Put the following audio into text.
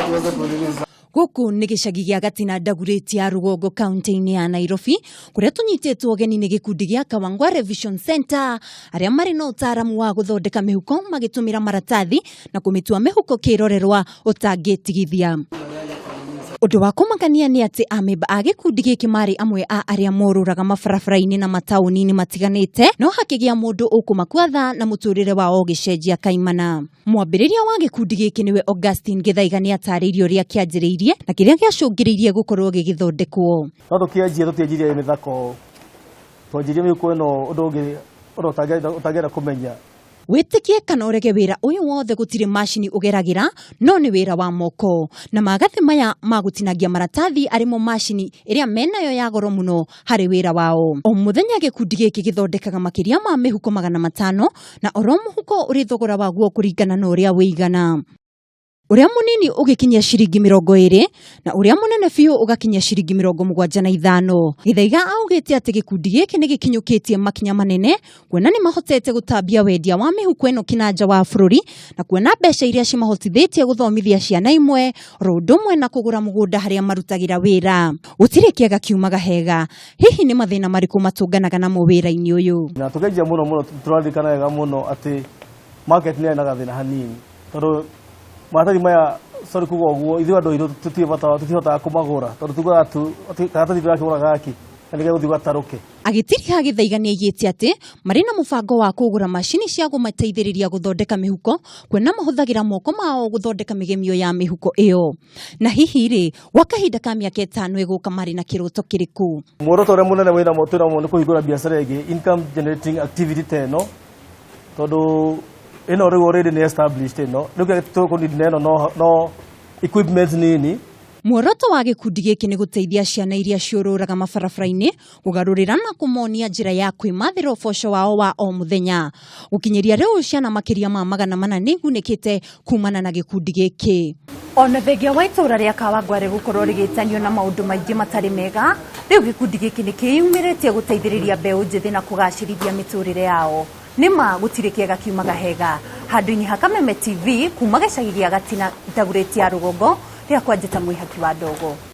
Tuweze kurelease. Gũkũ nĩ gĩcagi gĩa Gatina Dagoretti ya Rũgongo, kaunti-inĩ ya Nairobi, kũrĩa tũnyitĩtwo ũgeni nĩ gĩkundi gĩa Kawangware Vision Center, arĩa marĩ na ũtaaramu wa gũthondeka mĩhuko magĩtũmĩra maratathi na kũmĩtua mĩhuko kĩrorerwa ũtangĩtigithia. Ũndũ wa kũmakania nĩ atĩ amemba a gĩkundi gĩkĩ marĩ amwe a arĩa morũraga mabarabara-inĩ na mataũni-inĩ matiganĩte, no hakĩgĩa mũndũ ũkũmakua tha na mũtũrĩre wao ũgĩcenjia kaimana. Mwambĩrĩria wa gĩkundi gĩkĩ nĩwe Augustine Gĩthaiga nĩ atarĩirie ũrĩa kĩanjĩrĩirie na kĩrĩa gĩacũngĩrĩirie gũkorwo gĩgĩthondekwo. No tũkĩanjia, tũtianjirie mĩthako, twanjirie mĩhuko ĩno ũndũ ũngĩ, ũndũ ũtangĩenda kũmenya. Wĩtĩkie kana ũrege, wĩra ũyũ wothe gũtirĩ macini ũgeragĩra, no nĩ wĩra wa moko na magathĩ maya ma gũtinangia maratathi arĩmo macini ĩrĩa menayo ya goro mũno harĩ wĩra wao. O mũthenya gĩkundi gĩkĩ gĩthondekaga makĩria ma mĩhuko 500, na oro mũhuko ũrĩ thogora waguo kũringana na ũrĩa wĩigana. Ũrĩa mũnini ũgĩkinyia ciringi 20 na ũrĩa mũnene biũ ũgakinyia ciringi 75. Gĩthaiga augĩte atĩ gĩkundi gĩkĩ nĩ gĩkinyũkĩtie makinya manene, kuona nĩ mahotete gũtambia wendia wa mĩhuko ĩno kinanja wa bũrũri na kuona mbeca iria cimahotithĩtie gũthomithia ciana imwe, oro ũndũ ũmwe na kũgũra mũgũnda harĩa marutagĩra wĩra. Gũtirĩ kĩega kiumaga hega. Hihi nĩ mathĩna marĩkũ matũnganaga namo wĩra-inĩ ũyũ? Na tũkĩanjia mũno mũno, tũraririkana wega mũno atĩ market nĩ yarĩ na gathĩna hanini, tondũ maratathi maya, sorry kuga ũguo, ithuĩ andũ airũ tũtirĩ bata, tũtihotaga kũmagũra, tondũ tugaga tu atĩ karatathi tũrakĩgũra gaki na nĩgegũthiĩ gatarũke. Agĩtiriha, Gĩthaiga nĩ aigĩte atĩ marĩ na mũbango wa kũgũra macini cia kũmateithĩrĩria gũthondeka mĩhuko, kuona mahũthagĩra moko mao gũthondeka mĩgemio ya mĩhuko ĩyo. Na hihi rĩ, gwa kahinda ka mĩaka 5 ĩgũka marĩ na kĩroto kĩrĩkũ? Muoroto ũrĩa mũnene wĩnamo, twĩnamo, nĩ kũhingũra biacara ĩngĩ, income generating activity ta ĩno, tondũ ĩno rĩu already nĩ established. Ĩno rĩu kĩrĩa tũkũneed na ĩno no equipment nini. Muoroto wa gĩkundi gĩkĩ nĩ gũteithia ciana iria ciũrũraga mabarabara-inĩ, kũgarũrĩra na kũmonia njĩra ya kwĩmathĩra ũboco wao wa o mũthenya. Gũkinyĩria rĩu, ciana makĩria ma 400 nĩ igunĩkĩte kumana na gĩkundi gĩkĩ. Ona thengia wa itũra rĩa Kawangware gũkorwo rĩgĩtanio na maũndũ maingĩ matarĩ mega, rĩu gĩkundi gĩkĩ nĩ kĩyumĩrĩtie gũteithĩrĩria mbeũ njĩthĩ na kũgacĩrithia mĩtũrĩre yao. Nĩ ma gũtirĩ kĩega kiumaga hega. Handũ-inĩ ha Kameme TV, kuma gĩcagi gĩa Gatina, Dagoretti ya Rũgongo, rĩakwa njĩta Mwĩhaki wa Ndogo.